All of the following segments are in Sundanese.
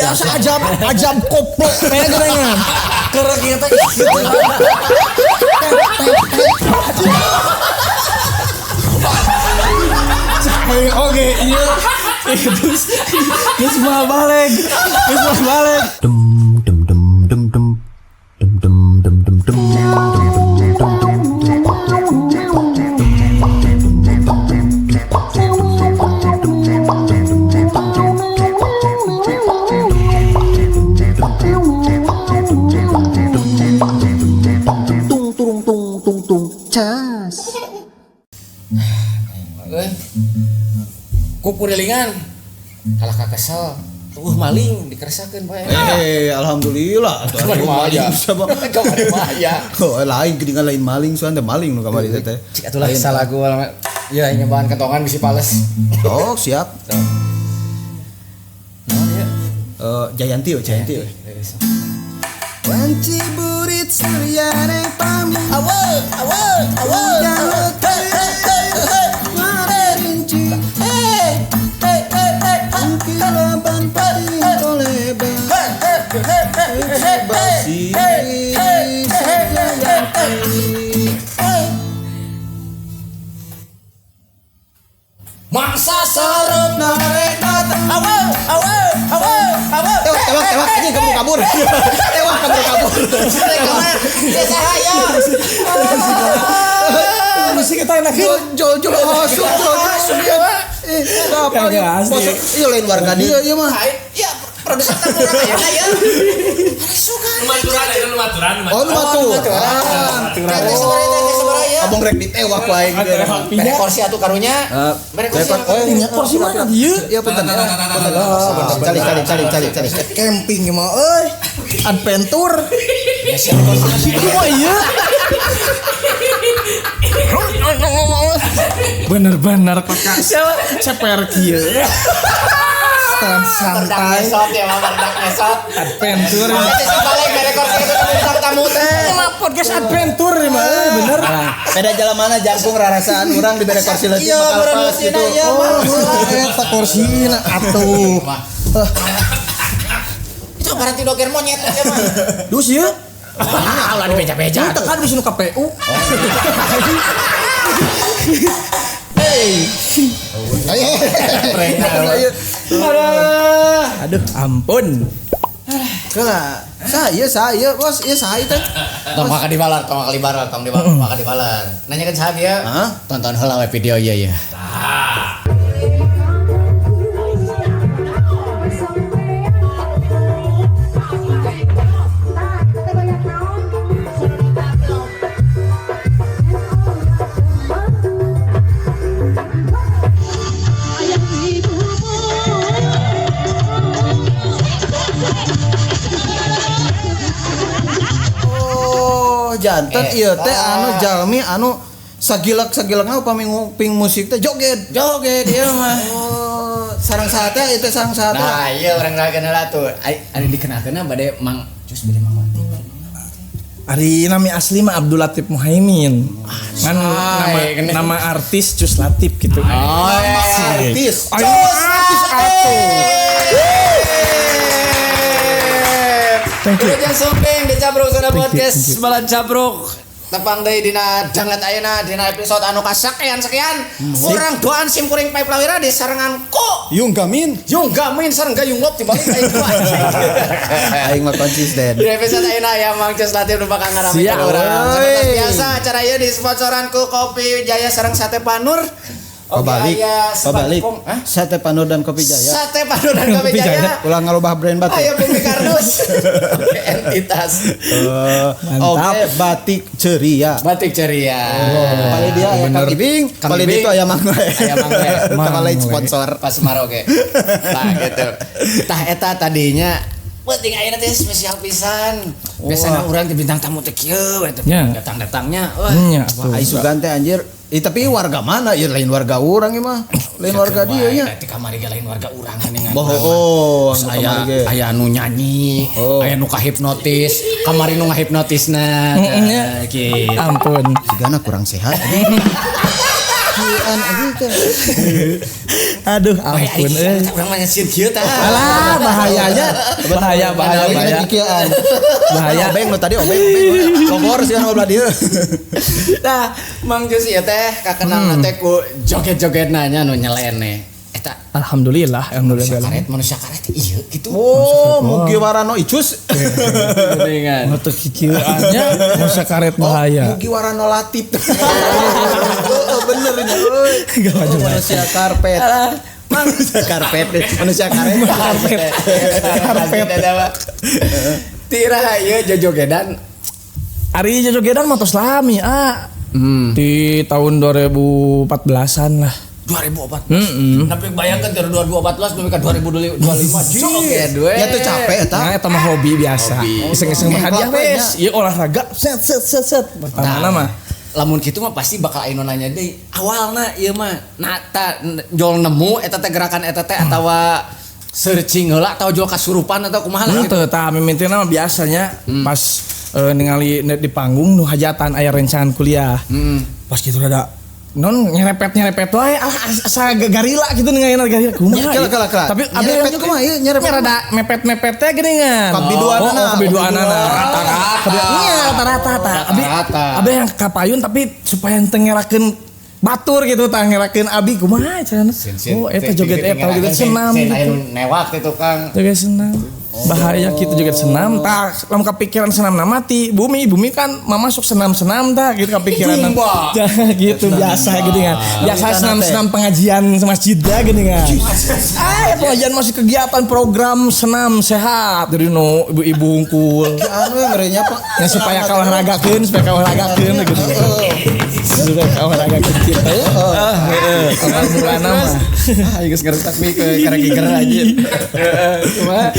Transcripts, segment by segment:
Asa ajab ajab koplo teh geuningan. Keur kieu teh gitu. Oke, iya. Terus terus mau balik. Terus mau balik. Dum dum dum dum dum dum dum dum dum dum dum dum dum. Tung turung tung tung tung cas. Euy. Kukurilingan. Kalah ka kesel. Tuh maling dikeresakeun bae. Eh, alhamdulillah. Kamari mah aya. Kamari mah aya. Oh, lain geuningan lain maling soalnya maling nu kamari teh. Cik atulah salah gua. Ya nyobaan kentongan bisi pales. Oh, siap. Naon ya? Jayanti we, Jayanti we. Wanci burit suryane pami. Awe, awe, awe. Mangsa sarep narek datang. Awe, awe, awe, awe. Tewak, tewak, tewak, anjing kabur kabur. Tewak kabur kabur. Saya. Musik kita enak. Jol jol asup, jol asup ya. Eh, apa? Iya lain warga dia ieu mah. Iya, produser tamu urang ayeuna ya. Suka. Lumaturan ya, lumaturan. Oh, lumaturan. Abong rek ditewak ku aing ge. Bere kursi atuh karunya. Bere kursi. Kursi mana dieu? Iya punten. Cari cari cari cari cari. Camping mah euy. Adventure. Kumaha ieu? Bener-bener kakak ceper kieu. Setelan santai. Mesot ya, mah bardak mesot. Adventure. Si balik bere kursi itu bintang tamu teh. Mah podcast adventure mah bener. Beda jalan mana jangkung rarasaan urang dibere kursi leutik Iya, bakal pas gitu. Oh, eta kursina atuh. Itu berarti doger monyet ya mah. Dus ieu. Alah dibeja-beja. Itu kan bisa nu KPU. Hey. Ayo. Aduh, ampun. Kela, saya bos, iya saya teh. Tong maka dibalar, tong maka dibalar, tong dibalar, maka dibalar. Nanyakeun saha dia? Tonton heula we video ieu ya. Jantan ieu teh anu jalmi anu sagilak-sagilakna upami nguping musik teh joget. Joget ieu mah. Oh, sareng saha teh ieu teh sareng saha teh. Nah, ieu urang kenalkeun heula tuh. Ari dikenalkeunna bade Mang Cus bade Mang Latif. Ari nami asli mah Abdul Latif Muhaimin. Kan nama artis Cus Latif gitu. Oh, nama artis. Cus artis atuh. Thank you. Udah sumping di Cabruk Sana Podcast Balan Cabruk. Tepang deui dina danget ayeuna dina episode anu kasakean-sekian. Urang doan sim kuring Paip Lawira di sarengan ku Yung Gamin. Yung Gamin sareng Gayung Lop dibalik aing dua. Aing mah konsisten. Di episode ayeuna aya Mang Cus Latif nu bakal ngaramikeun urang. Seperti biasa acara ieu disponsoran ku Kopi Jaya sareng Sate Panur. Kebalik, kebalik. Sate Panur dan Kopi Jaya. Sate Panur dan Kopi Jaya. Ulang ngarubah brand batik. Ayo Bumi Kardus. Oke, entitas. Oke, batik ceria. Batik ceria. Paling dia ya Kang Ibing, paling itu ayam Mang We. Ayam Mang We. Sama lain sponsor. Pas Maroke. Nah, gitu. Tah eta tadinya penting ayeuna teh spesial pisan. Biasana urang teh bintang tamu teh kieu we teh. Datang-datangnya. Wah, ai sugan teh anjir. Tapi warga mana? Ya lain warga urang ieu mah. Lain warga dia nya. Teh kamari ge lain warga urang geuningan. Oh, aya anu nyanyi, aya nu kahipnotis, kamari nu ngahipnotisna. Kieu. Ampun. Sigana kurang sehat. Kieuan anjing teh. Aduh, ampun euy. Urang mah nyieun kieu tah. Alah, bahayanya. Bahaya, bahaya, bahaya. Bahaya. Obeng nu tadi obeng. Bogor sih anu belah dieu. Tah, Mang Cus ieu teh kakenalna teh ku joget-jogetna nya nu nyeleneh. Eta Alhamdulillah, alhamdulillah. manusia karet ieu gitu. Oh, Mugiwarano Icus. Geuningan. Mata kikieuannya manusia karet bahaya. Mugiwarano Latif. Heeh, bener nya euy. Gak Manusia karpet. Manusia karpet, manusia karet. Karpet. Karpet. Tira ieu jojogedan. Ari jojogedan mah tos lami, ah. Di tahun 2014-an lah. 2014. Tapi bayangkan dari 2014 sampai ke 2025 joget we. Ya tuh capek eta. Nah, eta mah hobi biasa. Iseng-iseng mah hadiah wes. Ieu olahraga set set set set. Pertama mah Lamun kitu mah pasti bakal aya nu nanya deui. Awalna ieu mah nata jol nemu eta teh gerakan eta teh atawa searching heula atau jol kasurupan atau kumaha lah gitu. Henteu tah mimitina mah biasanya pas ningali di panggung nu hajatan aya rencangan kuliah. Pas gitu rada non nyerepet wae asa garila gitu ningali garila kumaha. Kela. Tapi abi nyerepet kumaha ieu nyerepet rada mepet-mepet teh geuningan. Kabiduanana. Oh, kabiduanana. Rata-rata. Iya, rata-rata tah. Abi abi yang kapayun tapi supaya teu ngerakeun batur gitu tah ngerakeun abi kumaha cenah. Oh, eta joget eta joget senam gitu. Newak teh tukang. Joget senam. Bahaya gitu joget senam tah lamun kepikiran senam mati bumi kan mama masuk senam-senam tah gitu kepikiran gitu biasa gitu kan biasa senam-senam pengajian masjid dah gini kan pengajian masih kegiatan program senam sehat jadi no ibu-ibu hungkul anu merenya Pak yang supaya kaolahragakeun gitu supaya kaolahragakeun gitu heeh mulana mah geus ngerusak mi ke karek aja cuma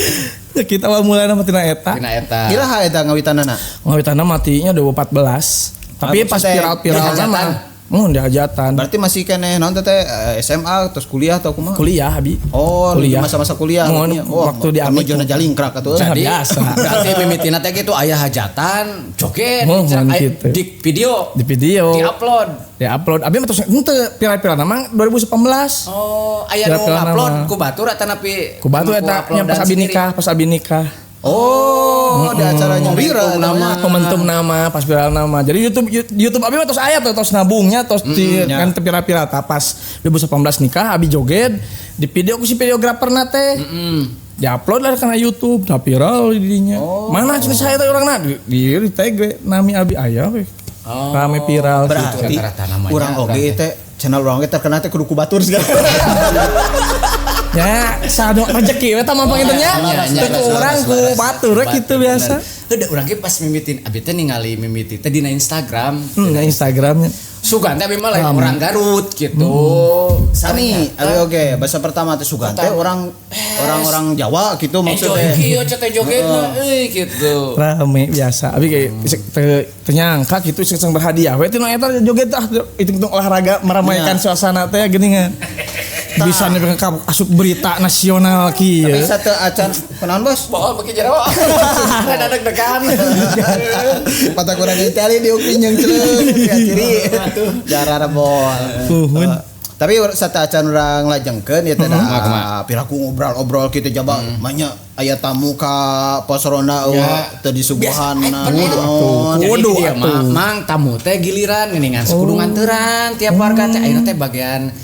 ya kita awal mulai nama tina eta. Iraha eta ngawitanana? Ngawitanana matinya 2014. Tapi pas viral-viral nama di hajatan. Berarti masih keneh naon teh SMA terus kuliah atau kumaha? Kuliah abi. Oh, kuliah. Masa-masa kuliah. Waktu di Amiku jona jalingkrak atuh. Biasa. Berarti mimitina teh kitu aya hajatan, joget, gitu. Di video, di-upload. Di-upload. Abi mah terus henteu viral-viral nama 2018. Oh, aya nu upload ku batur atanapi ku batur eta nya pas abi nikah. Oh, di acaranya viral nama, momentum nama, pas viral nama. Jadi YouTube abi mah tos aya tos nabungnya tos di kan teu viral-viral tah pas 2018 nikah abi joget di video ku si videograferna teh. Di-upload lah kana YouTube, tah viral di dinya. Mana cenah saya teh urangna di tag we nami abi aya we. Rame viral berarti urang oge teh channel urang oge terkenal teh kudu ku batur segala. Ya, sado rezeki we tah mah panginten nya. Teu urang ku batur kitu biasa. Heuh urang ge pas mimitin abi teh ningali mimiti teh dina Instagram. Dina Instagramnya. Sugan teh abi mah lain urang Garut gitu. Sami abi oge bahasa pertama teh sugan teh orang orang-orang Jawa gitu maksudnya. Kieu teh jogetna euy gitu. Rame biasa. Abi kayak teu nyangka gitu iseng berhadiah we teh nu eta joget tah hitung-hitung olahraga meramaikan suasana teh geuningan. Bisa nih asup berita nasional kieu. Tapi satu acan kunaon bos? Bohong beuki jero. Rada deg-degan. Patah kurang Itali diupin jeung celeuk ciri. Jarara bol. Uhun. Tapi satu acan urang lajengkeun ieu teh da piraku ngobrol-obrol kitu jaba manya aya tamu ka pos ronda teu disuguhan. Kudu atuh. Mang tamu teh giliran geuningan kudu nganteran tiap warga teh ayeuna teh bagian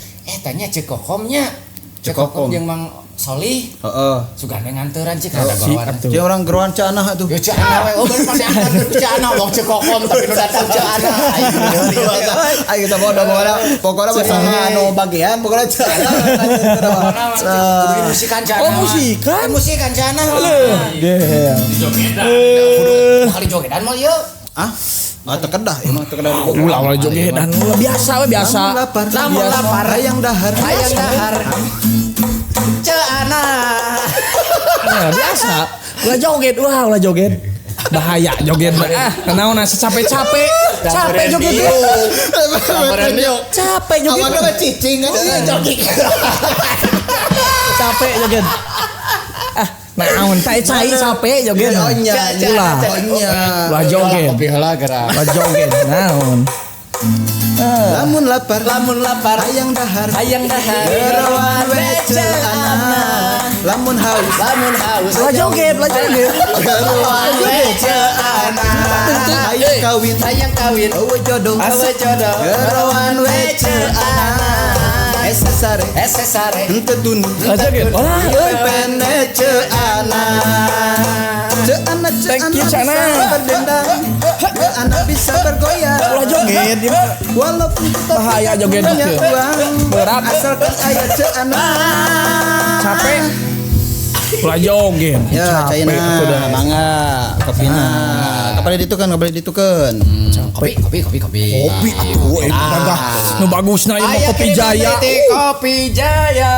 tanya Cek Kokomnya. Cek Kokom jeung Mang Solih. Heeh. Sugane nganteran cek rada bawan. Cek orang geroan Canah atuh. Ya Cek Ana we. Oh bener pasti angkat Cek Ana wong Cek Kokom tapi nu datang Cek Ana. Ayo kita bodoh pokoknya masalah anu bagian pokoknya Cek Ana. Kudu musikan Cek Ana. Oh musikan. Musikan Cek Ana. Leuh. Dijogedan. Kudu kali jogedan mah ieu. Ah? Ah tekedah emang tekedah. Ulah ulah jogedan ulah biasa we biasa. Lamun lapar hayang dahar. Hayang dahar. Cek Ana. Nah, biasa. Ulah joget, wah ulah joget. Bahaya joget mah. Ah, naon capek-capek. Capek joget. Capek joget. Awalnya mah cicing aja joget. Capek joget. Ah, naon cai capek joget. Ulah. Ulah joget. Kopi heula geura. Ulah joget naon. Lamun lapar, Lamun lapar hayang dahar, hayang dahar. Gerawan we ceana. Lamun haus, Lamun haus Lah joget, lah joget. gerawan we ceana. Hayang kawin, hayang kawin. eueuh jodoh, Eueuh jodoh. Gerawan we ceana. Hese sare, Hese sare. henteu tunu. Lah joget. Wah, euy. Pene ceana. Ceana Thank you, ceana Ceana. bisa berdendang. Ceana bisa bergoyang. Ulah joget ieu mah. Walaupun kita Bahaya tidak joget punya gitu. uang, Berat. asalkan aya ceana. Capek. Ulah joget. Ya, Capek China, atuh dah. mangga, kopina. Kapan ditukeun, kapan ditukeun. Kopi, kopi, kopi, kopi. Kopi atuh eh gagah. Nu bagusna ieu mah Aya kopi kirim Jaya. titik Kopi Jaya.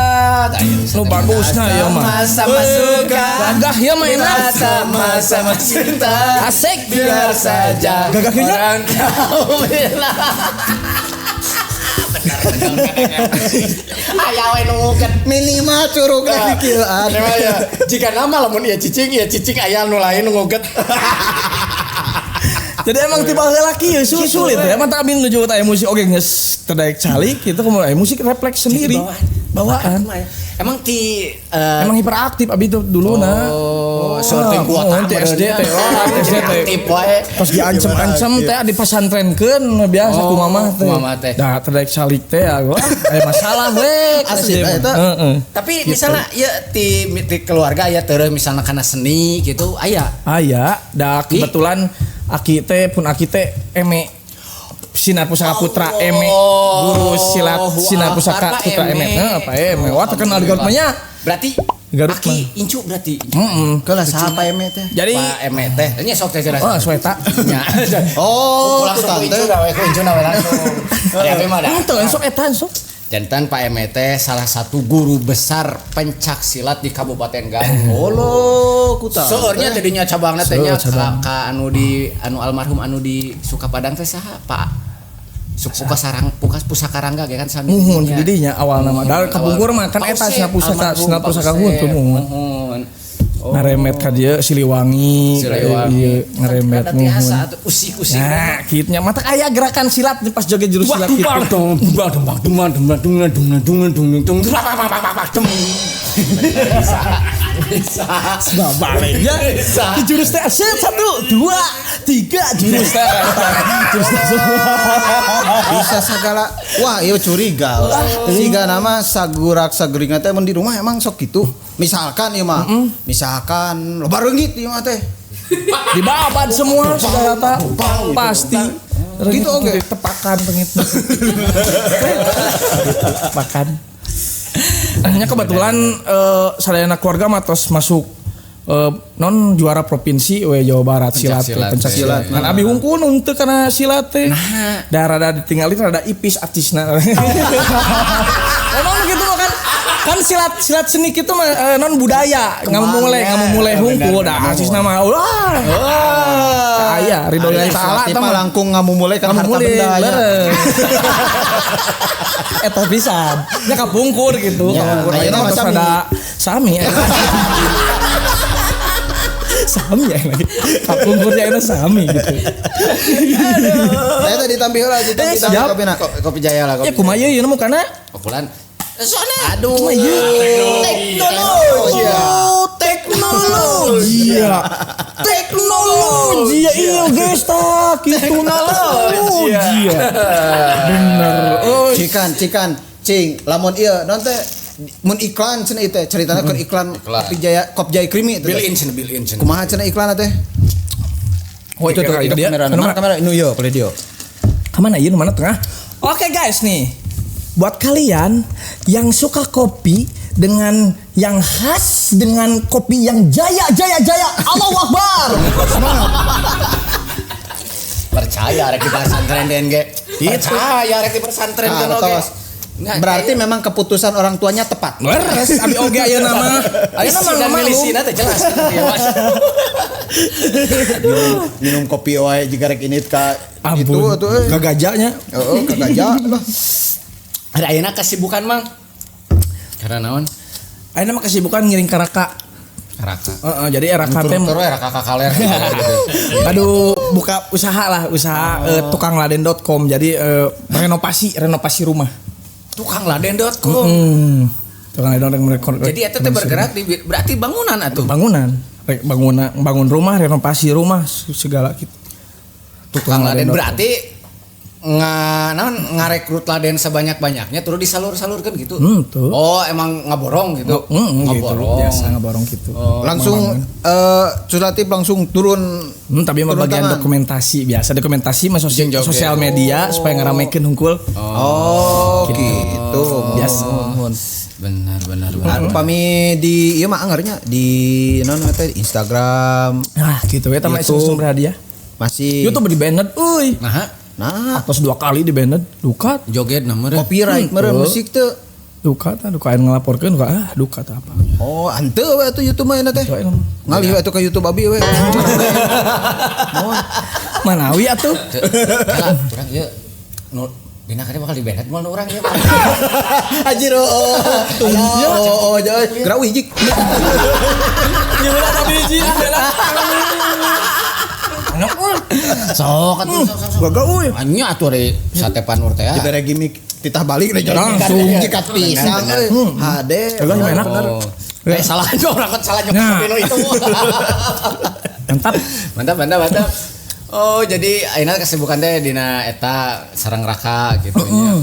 Nu bagusna ieu mah. Sama-sama suka. Gagah ieu mah enak. Sama-sama cinta. Asik. Biar saja Gagah kayaknya. orang tahu bilang. Benar, aya we nu nguket. Minimal curugna dikieuan. Memang ya, jika nama lamun ieu cicing, ieu cicing aya nu lain nu nguket. Jadi emang tiba laki ya sulit ya. Emang tak abin nuju teh musik oge geus teu daek calik gitu kumaha musik refleks sendiri. Bawaan. Emang ti Emang hiperaktif abi tuh dulu nah. Oh, sorting kuota Oh, ti SD teh. Oh, SD teh. Aktif wae. Pas diancem-ancem teh dipasantrenkeun biasa ku mama teh. ku mama teh. Dah teu daek calik teh ya wah aya masalah we. Asli, eta. Heeh. Tapi misalnya ya ti keluarga aya terus misalnya karena seni gitu aya. Aya, dah kebetulan aki teh pun aki teh eme Sinar Pusaka Putra Eme guru silat Sinar Pusaka Putra Eme. Heeh, Pak Eme. Wah terkenal di Garut mah nya. Berarti Garut aki incu berarti. Heeh. Kelah saha Pak Eme teh? Jadi Pak Eme teh nya sok teh jelas. oh sweta. Nya. Oh, langsung ku ku incu tante. gawe ku incu we langsung. Ya tapi mah da. Henteu sok eta sok. Jantan Pak Eme teh salah satu guru besar pencak silat di Kabupaten Garut. Olo, ku tante. Seurnya tadinya cabangna teh nya Seur, cabang. ka anu di anu almarhum anu di Sukapadang teh saha Pak Puka sarang puka pusaka rangga ge kan sami. Muhun di dinya awal nama. Da kapungkur mah kan eta Sinar Pusaka Sinar Pusaka hun tuh muhun. Muhun. Ngaremet ka dieu Siliwangi, Siliwangi. ieu ngaremet Kada muhun. tiasa atuh usik-usik. Nah, kitu nya mata aya gerakan silat di pas joget jurus silat gitu. Bisa. Baliknya Bisa. di jurus teh set, 1 2 3 jurus teh. Jurus teh. Bisa segala. Wah, ieu curiga. Siga nama sagurak saguringa teh mun di rumah emang sok gitu. Misalkan ieu mah, misalkan loba reungit ieu mah teh. Dibabat semua sudah rata pasti. Gitu oge. Tepakan pengit. Tepakan. Hanya kebetulan sadayana keluarga mah tos masuk non juara provinsi we Jawa Barat silat silat, pencak silat. Kan abi hungkul henteu kana silat teh. Da rada ditinggalin rada ipis artisna. Emang gitu mah kan kan silat silat seni kitu mah non budaya ngamumule hungkul da artisna mah ulah. Aya ridho lillahi taala Silat eta mah mah langkung ngamumule kana harta Ngamumule, benda nya. leres. Eta pisan. Nya kapungkur gitu. Ya, Kapungkur ayeuna ayeuna mah mah sami. rada sami. Sami ya lagi. Kapungkur ayeuna sami gitu. Saya tadi ditampi heula, ditampi Eh, siap. kopina. Kopi Jaya lah kopi. Ya kumaha ieu nu kana? Okulan. Aduh. Kumaha ieu? Teknologi. Teknologi. Teknologi iya guys tak gitu teknologi. Bener. Oh, Cikan, cikan, cing, lamun ieu non teh mun iklan cenah ieu teh ceritana keur iklan Kopi Jaya, Kopi Jaya Krimi teh. Bill in cenah, bill in cenah. Kumaha cenah iklan teh? Oh itu tuh Itu dia. kamera, mana kamera nu ieu boleh dia. Kemana ya? Mana tengah? Oke guys nih, buat kalian yang suka kopi dengan yang khas dengan kopi yang jaya jaya jaya, Allahu Akbar. Percaya rek di pesantren den ge. Percaya rek di pesantren den Nah, oge. tos. Nah, Berarti memang keputusan orang tuanya tepat. Leres, abi oge ayeuna mah. Ayeuna mah dan malu. milisina teh jelas. Iya, Mas. Minum kopi wae jiga rek ini ka itu Ampun. atuh euy. Gagajanya. Heeh, ka gajah lah. Ada ayeuna kesibukan, Mang. Karena naon? Ayeuna mah kesibukan ngiring karaka. Raka. Jadi RK teh terus RK kaler. Aduh, buka usaha lah, usaha tukangladen.com. Jadi renovasi rumah. Tukangladen.com. Tukangladen.com. Jadi eta teh bergerak di berarti bangunan atuh. Bangunan. Bangun rumah, renovasi rumah segala gitu. Tukang laden berarti ngarekrut laden sebanyak-banyaknya terus disalur-salurkan gitu. Tuh. Oh, emang ngaborong gitu. Ngaborong. Gitu, biasa ngaborong gitu. Oh, langsung Culatif langsung turun. Tapi mah bagian tangan. Dokumentasi biasa dokumentasi mah sosial media supaya ngaramekeun hungkul. Oh, gitu. Biasa. Benar. Pami di ieu mah angarnya di naon teh Instagram. Ah, gitu we tah iseng berhadiah. Masih YouTube di banned euy. Nah, atas 2 kali di banned duka joget nah meureun. Copyright meureun musik teh. Duka tah duka anu ngalaporkeun duka duka tah apa. Oh, henteu we atuh YouTube mah teh. Ngalih we atuh ka YouTube abi we. Manawi atuh. Urang ieu dina kade bakal di banned moal urang ieu. Anjir oh. Oh, gerau hiji. Nyeula tapi hiji. Sok atuh sok. Gagal euy. Anya atuh ari sate panur teh. Dibere gimmick titah balik deh langsung jikat pisang euy. Hade. Gagal enak. Salah orang kan salah nyokap itu. Mantap. Mantap. Oh, jadi ayeuna kesibukan teh dina eta sareng Raka gitu nya.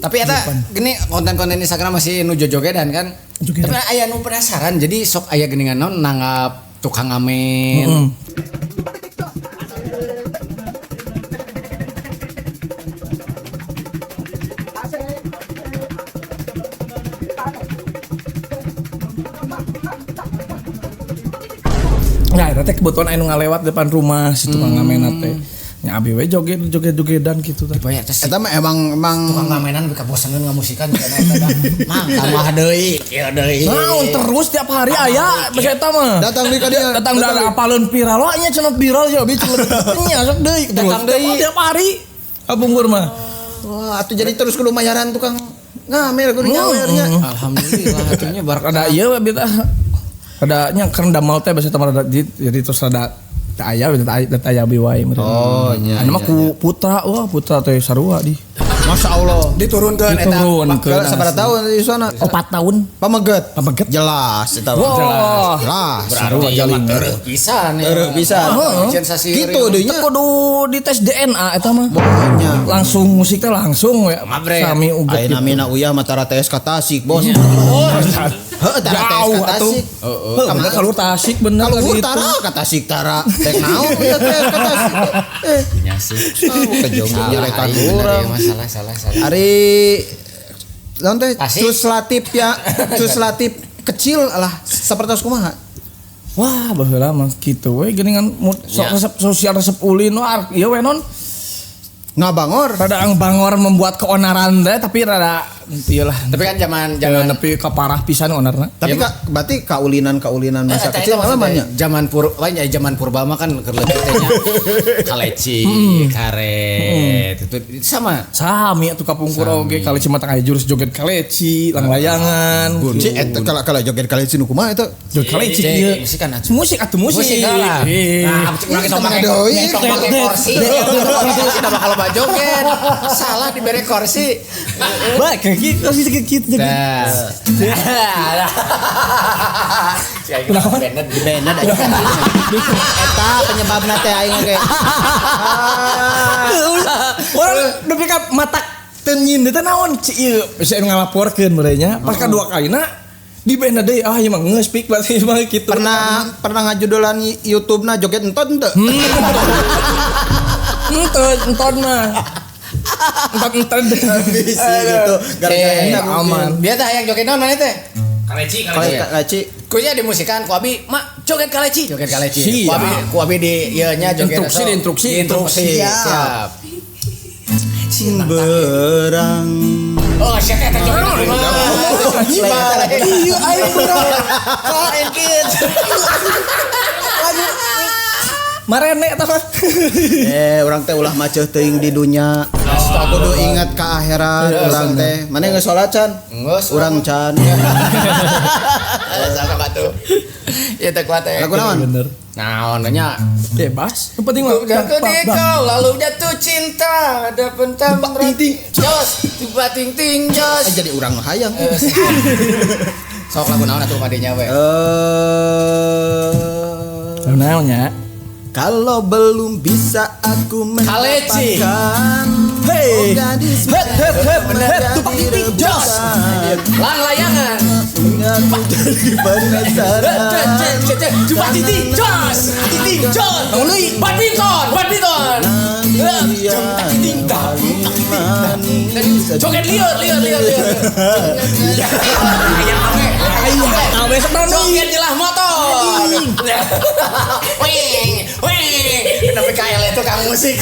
Tapi eta gini konten-konten Instagram masih nu jojogedan kan. Tapi aya nu penasaran jadi sok aya geuningan naon nanggap tukang ngamen. Nah, eta teh kebetulan anu ngalewat depan rumah si tukang ngamen teh. Nya abi we joget-jogedan gitu tah. Dibayar teh. Eta mah emang tukang ngamenan beka boseneun ngamusikan cenah eta dah. Mang tambah deui, kieu deui. Naon terus tiap hari aya basa eta mah. Datang deui ka dieu. Datang dari apaleun viral nya cenah viral ya abi cenah nya sok deui. Datang deui tiap hari. Kabungkur mah. Wah, atuh jadi terus kudu mayaran tukang ngamen kudu nyawernya. Alhamdulillah atuh nya barokah ada ieu abi tah. Ada nya keur damal teh basa teh rada jadi terus rada teu aya teu aya abi wae meureun. Oh nya. Anu mah ku putra, wah putra teh sarua di. Masya Allah. Diturunkeun eta. Diturunkeun. Sabaraha tahun di sana? 4 tahun. Pameget. Pameget. Jelas eta. Jelas. Sarua jalan tereuh pisan. Tereuh pisan. Gitu deui nya. Kudu dites DNA eta mah. Langsung musik teh langsung we. Sami uget. Ayeuna mina uyah mah tara tes ka Tasik, Bos. Heuh, tara tes ka Tasik. Heeh, bener kaluhur Tasik bener. Kaluhur tara ka Tasik tara. Tek naon ieu teh ka Tasik. Nya sih. Kejong nyarekan urang. Salah. Ari naon teh Cuslatif ya, Cuslatif kecil lah sapertos kumaha? Wah, baheula mah kitu we geuningan resep sosial resep ulin wah ieu we non ngabangor. Rada bangor membuat keonaran teh tapi rada ieu lah. Tapi kan zaman nepi ka parah pisan onarna. Tapi ka berarti kaulinan masa kecil malah nya. Zaman purba nya zaman purba mah kan keur leutik teh nya kaleci, karet itu sama. Sami atuh kapungkur oge kaleci mah teh aya jurus joget kaleci, langlayangan. Ci eta kala joget kaleci nu kumaha eta? Joget kaleci ieu. Musik kan atuh. Musik atuh musik. Musik lah. Nah, urang kita make kursi. Kita bakal loba joget. Salah dibere kursi. Baik, kayak gitu. Nah. Kenapa? Banned aja. Eta penyebabna teh aing ge. Orang nepi ka mata teu nyieun teh naon ci ieu bisa ngalaporkeun merenya. Pas kadua kalina di banned deui ah ieu mah geus pik berarti mah kitu. Pernah ngajudulan YouTube-na joget enton teu? Enton mah. Enton bisa gitu. Gara-gara aman. Dia teh hayang joget naon maneh teh? Kaleci. Kunya dimusikan ku abi, "Mak, joget kaleci." Joget kaleci. Ku abi di ieu nya joget. Instruksi. Siap. Berang. Oh, sia teh joget. Iya, aing berang. Lain kieu. Marene eta mah. Urang teh ulah maceuh teuing di dunya. Kudu ingat ka akhirat urang teh. Mane geus salat can? Geus. Urang can. Salah batu. Ya teu kuat teh. Lagu naon? Bener. Naon nya? Bebas. Yang penting mah Jatuh di kau lalu jatuh cinta ada pentam ting jos tiba ting ting jos. Jadi urang nu hayang. Sok lagu naon atuh madinya we. Lagu naon nya? Kalau belum bisa aku mendapatkan Hey. oh gadis Het het het het tupak titik jos. Lang layangan. Aku jadi penasaran. Tupak titik jos. Titik jos. Badminton, badminton. Joget liur liur liur liur. Ayo, besok naon deui? Joget nyelah motor. Wing, wing. Tapi KL itu kang musik.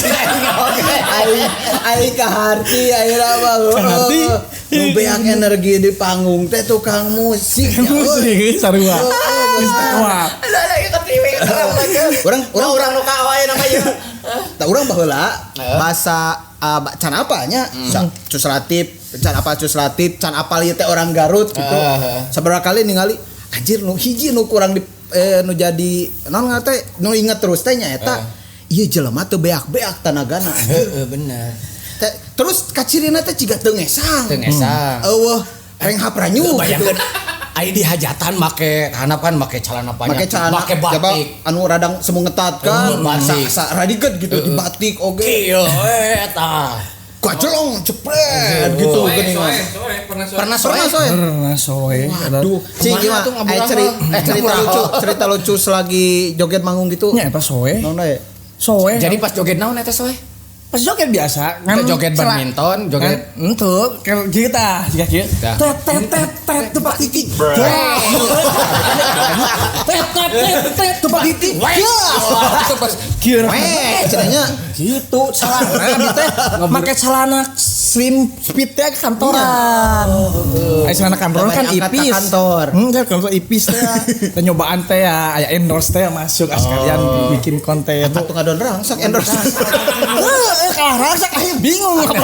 Ai kaharti ayeuna mah. Kaharti. Nu beak energi di panggung teh tukang musik. Musik sarua. Wah. Ada ada itu tiwi Urang urang urang nu kawae namanya. Tah urang baheula bahasa can apa nya? Cus Latif, can apa Cus Latif, can apal ieu teh orang Garut gitu. Sabaraha kali ningali anjir nu hiji nu kurang di nu jadi naon ngaran teh nu inget terus teh nya eta ieu jelema teu beak-beak tanagana. Heeh bener. Terus kacirina teh ciga teu ngesang. Teu ngesang. Eueuh renghap ranyu gitu. Ai di hajatan make handap kan make celana panjang, make celana, make batik. Anu radang semu ngetat kan, sa radiget gitu di batik oge. Kieu eta. Kacelong cepret gitu geuningan. Pernah soe. Pernah soe. Waduh, cing gimana? Cerita lucu selagi joget manggung gitu. Nya eta soe. Naon we? Soe. Jadi pas joget naon eta soe? Pas joget biasa, kan joget badminton, joget entu kayak kita, jika kieu. Tet tet tet tet tupak titik. Tet tet tet tet tupak titik. Itu pas kieu. Weh, cenanya gitu celana teh make celana slim fit teh kantoran. Ai celana kantoran kan ipis. Kantor. Kantor ipis teh. Teh nyobaan teh ya, aya endorse teh masuk sekalian bikin konten. Atuh ngadon rangsak endorse. Kalah rangsak akhirnya bingung apa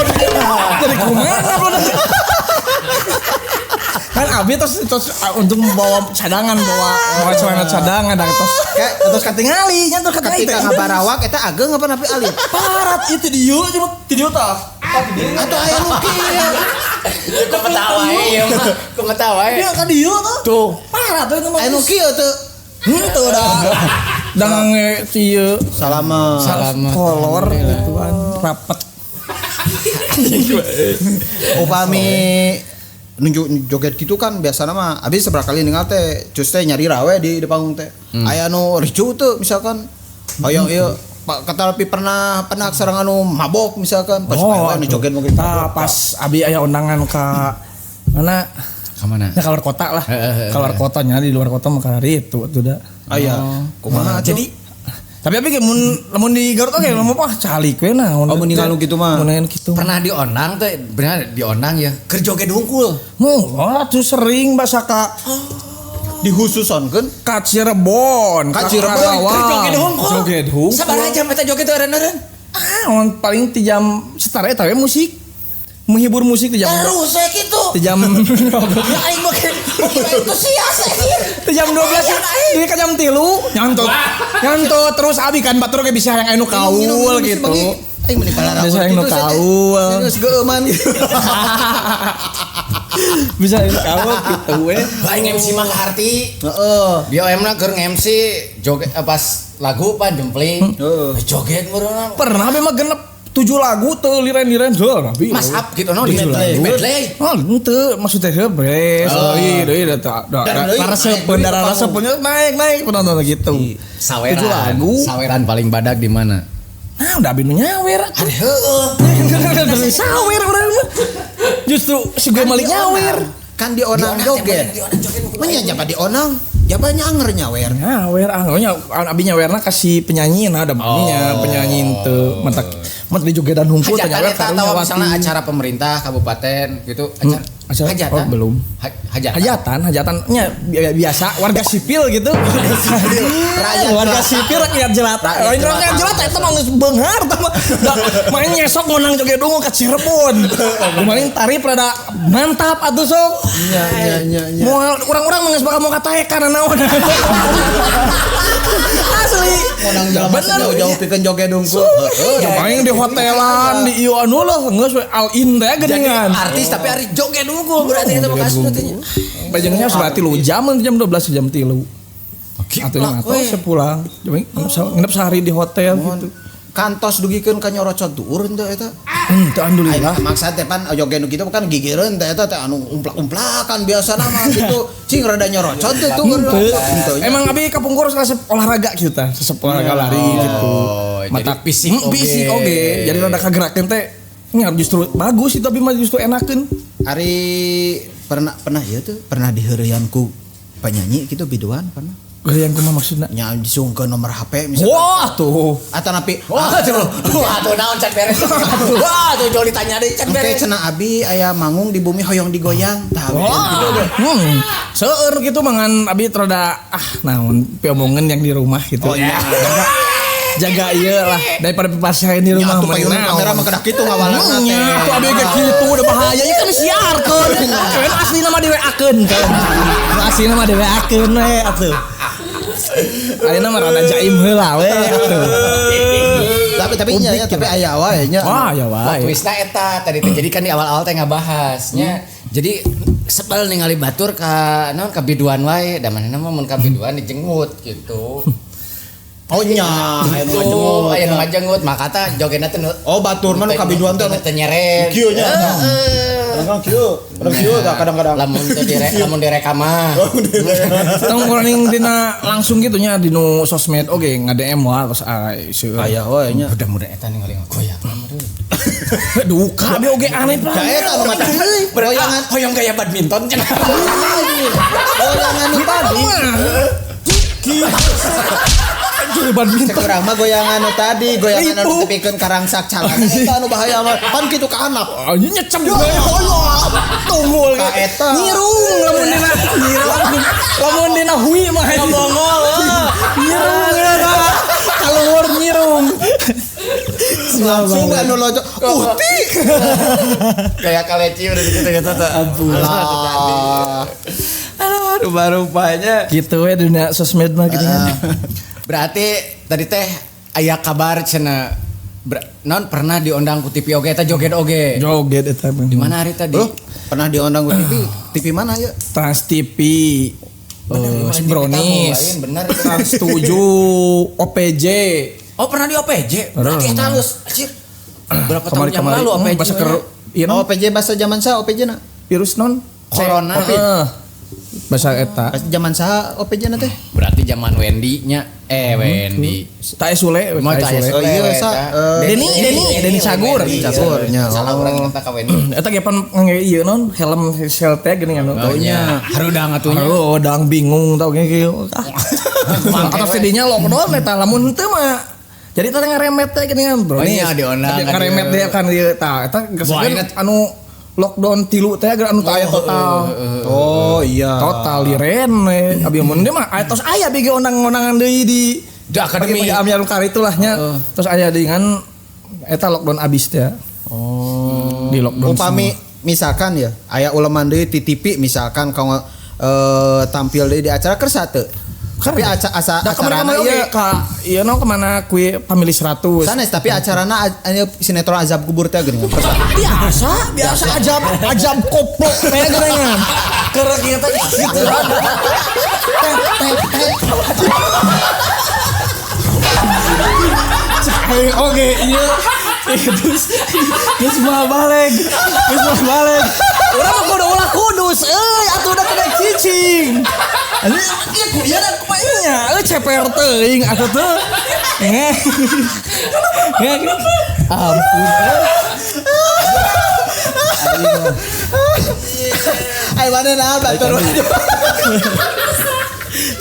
jadi kumaha upload. Kan abi terus untuk membawa cadangan, bawa celana cadangan dan terus katingali nya terus katingali. Ketika ngabarawak eta ageng apa napi alit? Parat itu dieu cuma dieu tah. Atuh aya nu kieu. Ku ketawa ieu mah, ku ketawa. Dia ka dieu tah. Tuh. Parat itu mah. Aya nu kieu teu. Henteu dah. Dange ieu salama. Salama. Kolor gituan rapet. Upami nunjuk joget gitu kan biasana mah abis seberapa kali ningal teh cus teh nyari rawe di panggung teh. Aya nu ricu teu misalkan hoyong ieu Pak kata tapi pernah sareng anu mabok misalkan pas anu joget mungkin pas abi aya undangan ka mana? Ka mana? Ya keluar kota lah. Keluar kotanya di luar kota mah hari itu tuh da. Aya. Kumaha jadi tapi abi mun di Garut oge lamun mah calik we nah. Oh mun ningal nu kitu mah. Mun kitu. Pernah diondang teh, benar diondang ya. Keur joget hungkul. Oh, atuh sering basa ka dihususonkeun ka Cirebon, ka Cirebon keur joget hungkul. Joget hungkul. Sabaraha jam eta joget teh eureun-eureun? Ah, paling 3 jam setara eta we musik. Menghibur musik di jam terus saya gitu di jam ya aing mah antusias di jam 12 di ka jam 3 nyantot terus abi kan batur ge bisa yang anu kaul gitu aing meni palara bisa yang anu kaul geus geueuman gitu bisa yang kaul gitu we aing MC mah kaharti heeh BOM na keur MC joget pas lagu pan jempling joget meureunna pernah abi mah genep 7 lagu teu liren-liren heuh abi. Mas up gitu no di medley. Oh, henteu maksudnya heuh beres. Deui deui da resep darah resep naik penonton gitu. Saweran. 7 lagu. Saweran paling badak di mana? Nah, udah abi nu nyawer atuh. Heueuh. Sawer urang mah. Justru si gue malik nyawer. Kan di onang joget. Menya jaba di onang. Jaba nyanger nyawer. Nyawer ah abi nyawerna kasih penyanyi nah ada nya penyanyi henteu mentak mat di jogedan hungkul teh nyawer karunya. Misalnya acara pemerintah kabupaten gitu acara Hajatan? Oh, belum. Hajatan? Hajatannya biasa warga sipil gitu. Rakyat warga sipil rakyat jelata. Lain rakyat jelata eta mah geus beunghar tah mah. Main nyesok menang joget dungu ka Cirebon. Kemarin tarif rada mantap atuh sok. Nya. Moal urang-urang mah geus bakal mau kataekan naon. Asli. Menang jelema jauh-jauh pikeun joget dungku. Heeh, main di hotelan, di ieu anu lah geus we all in teh geuningan. Artis tapi ari joget dungku berarti eta mah kasus teh. Bajengnya berarti lu jam 12 jam 3. Atau yang atau sepulang. Nginep sehari di hotel gitu. Kantos dugikeun ka nyorocot tuur teh eta. Henteu alhamdulillah. Maksud teh pan joget nu kitu kan gigireun teh eta teh anu umplak-umplakan biasana mah gitu. Cing rada nyorocot teh tuh. Emang abi kapungkur resep olahraga kitu tah, resep olahraga lari gitu. Mata fisik oge. Fisik oge. Jadi rada kagerakeun teh nya justru bagus itu tapi mah justru enakeun. Ari pernah ieu tuh pernah diheureyan ku penyanyi gitu biduan pernah. Heureyan kumaha maksudna? Nya disungkeun nomor HP misalkan. Wah tuh. Atanapi wah tuh. Wah tuh naon can beres. Wah tuh jauh ditanya deui can beres. Engke cenah abi aya manggung di bumi hoyong digoyang tah gitu deh. Seueur gitu mangan abi rada naon piomongan yang di rumah gitu. Oh iya. Jaga ieu lah daripada pipasain di rumah mah. Kamera mah kedah kitu ngawalanna teh. Atuh abi ge kitu udah bahaya ieu kan siarkeun. Kan aslina mah di WA-keun kan. Aslina mah di WA-keun we atuh. Ayeuna mah rada jaim heula we atuh. Tapi nya ya tapi aya wae nya. Wah aya wae. Twistna eta tadi teh jadi kan di awal-awal teh ngabahasnya. Jadi sebel ningali batur ka naon ka biduan wae da manehna mah mun ka biduan dijenggut gitu. Oh nya, aya nu ngajenggut maka tah jogena teh oh batur mah nu kabiduan teh teu nyeret. Kieu nya. Kadang-kadang kieu, kadang kieu tah kadang-kadang. Lamun teu lamun direkam mah. Tong urang dina langsung gitu nya di nu sosmed oge nga-DM wae terus seueur. Aya wae nya. Mudah-mudahan eta ningali ngagoyang. Duka be oge aneh Da eta anu mah goyangan hoyong gaya badminton cenah. Goyangan nu tadi. Badminton. Cek urang mah goyangan nu tadi, goyangan anu tepikeun karangsak calana eta anu bahaya mah. Pan kitu ka handap. Anjing nyecep hoyong. Tunggul ka eta. Nyirung lamun dina nyirung. Lamun dina hui mah ngomongol. Nyirung eta. Kaluhur nyirung. Langsung anu loco. Uhti. Kayak kaleci udah gitu gitu teh. Ampun. Aduh, rupa-rupanya gitu we dunia sosmed mah gitu. Berarti tadi teh aya kabar cenah non pernah diundang ku TV oge eta joget oge. Joget eta. Di mana hari tadi? Oh, pernah diundang ku TV. TV mana ya? Trans TV. Brownies. Bener. Trans 7 OPJ. Oh, pernah di OPJ. Berarti eta halus. Anjir. Berapa tahun yang lalu OPJ? Bahasa ker ieu oh, OPJ bahasa zaman sa OPJ na? Virus non Corona. Bahasa eta. Zaman saha OPJ na teh? Berarti zaman Wendy nya. Wendy. Tae Sule, Tae Sule. Oh iya sa Denny Cagur. Cagur nya. Salah urang eta ka Wendy. Eta ge pan ngangge ieu non helm shell teh geuning anu. Oh nya. Harudang atuh nya. Harudang bingung tau ge kieu. Atas tidinya lockdown eta lamun henteu mah. Jadi teh ngaremet teh geuningan bro. Oh nya diondang. Ngaremet teh kan ieu tah eta anu lockdown tilu teh anu teu aya total. Oh iya. Total liren we. Abi mun deui mah aya tos aya bege ondang-ondangan deui di akademi amnya nu kari itulah nya. Terus aya dengan eta lockdown abis teh. Oh. Di lockdown. Upami misalkan ya aya uleman deui ti TV misalkan kau tampil deui di acara kersa teu. Tapi acarana ieu ka ieu no kemana kue Family 100. Sanes tapi acarana anu sinetron azab kubur teh geuning. Biasa, biasa azab koplok teh geuningan. Keur kieu teh gitu. Teh. Oke, ieu terus mah balik. Terus mah balik. Urang mah kudu ulah kudus euy atuh udah kena cicing. Anjing ieu ku ieu kumaha nya euy ceper teuing atuh teu. Nge. Ampun. Ayo mana nah batur.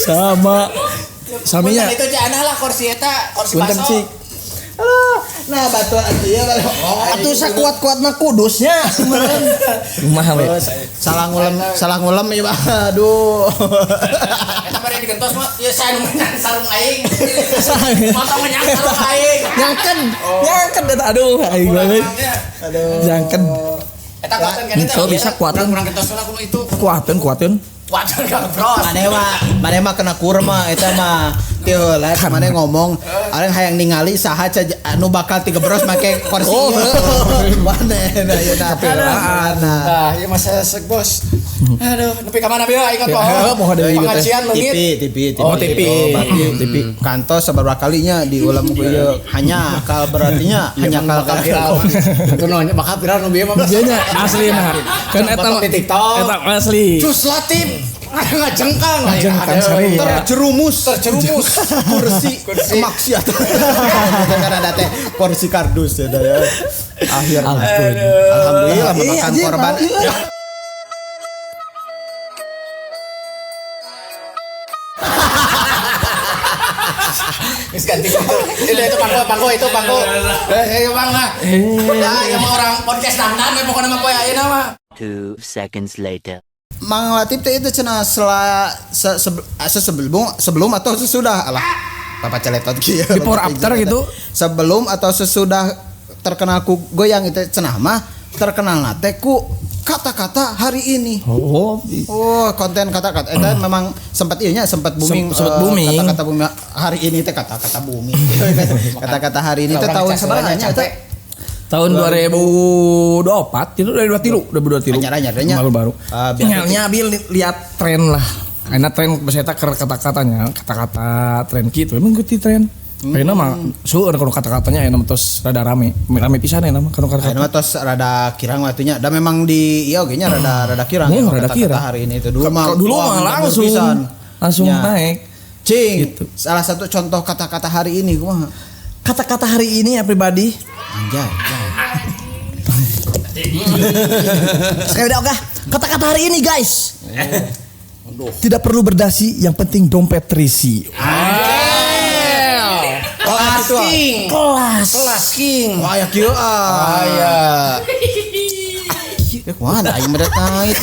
Sama saminya. Itu jangan lah kursi eta, kursi baso. Aduh, Nah, batu atuh ya. Atuh sakuat-kuatna kudusnya. Kumaha we? Salah ngulem ya, aduh. Eta bari digentos mah ieu saya nu menyang sarung aing. Mata menyang sarung aing. Nyangken, nyangken eta aduh aing banget. Aduh. Nyangken. Eta kuatan kan eta. Bisa kuatan. Kurang gentos lah kudu itu. Kuateun, kuateun. Kuatan ka bros. Maneh mah kena kurma eta mah. Teu heula maneh ngomong areng hayang ningali saha anu bakal tigebros make kursi. Oh, maneh nah ayeuna. Nah, ieu mah sesek bos. Aduh, nepi ka mana bieu aing poho. Poho deui ieu teh. Pengajian leungit. TV. Oh, TV. TV. Kantos sabaraha kalinya diulang ku ieu hanya akal berartinya hanya akal viral. Itu nu bakal viral nu bieu mah. Ieu nya asli mah. Kan eta di TikTok. Eta asli. Cus Latif. Ngajengkang. Ngajengkang sering. Terjerumus kursi kemaksiatan. Kan ada teh kursi kardus ya. Akhir. Alhamdulillah memakan korban. Wis ganti. Itu pangko itu pangko. Eh bang lah. Ya mah orang podcast dangdan we pokona mah poe ayeuna mah. 2 seconds later. Mang Latif teh itu cenah sebelum atau sesudah alah papa celetot kieu. Before after gitu. Sebelum atau sesudah terkenal ku goyang itu cenah mah terkenal teh ku kata-kata hari ini. Oh, konten kata-kata eta memang sempat ieu nya sempat booming. Sempat booming. Kata-kata booming hari ini teh kata-kata booming. Kata-kata hari ini teh tahun sabaraha nya eta? Tahun 2024 itu 2023. Anyar-anyarnya. Baru-baru. Nya abi lihat tren lah. Ayeuna tren bahasa keur kata-katanya, kata-kata tren kitu. Emang ngikuti tren. Ayeuna mah seueur kalau kata-katanya ayeuna mah tos rada rame. Rame pisan ayeuna mah kalau kata-kata. Ayeuna mah tos rada kirang waktunya. Da memang di ieu oge nya rada kirang. Rada kirang. Hari ini itu dulu mah dulu mah langsung naik. Cing. Gitu. Salah satu contoh kata-kata hari ini kumaha? Kata-kata hari ini ya pribadi. Anjay. Sekali dah oke. Kata-kata hari ini guys. Tidak perlu berdasi, yang penting dompet terisi. Kelas king. Kelas king. Wah ya kieu ah. Aya. Ya kumaha aing mah tait.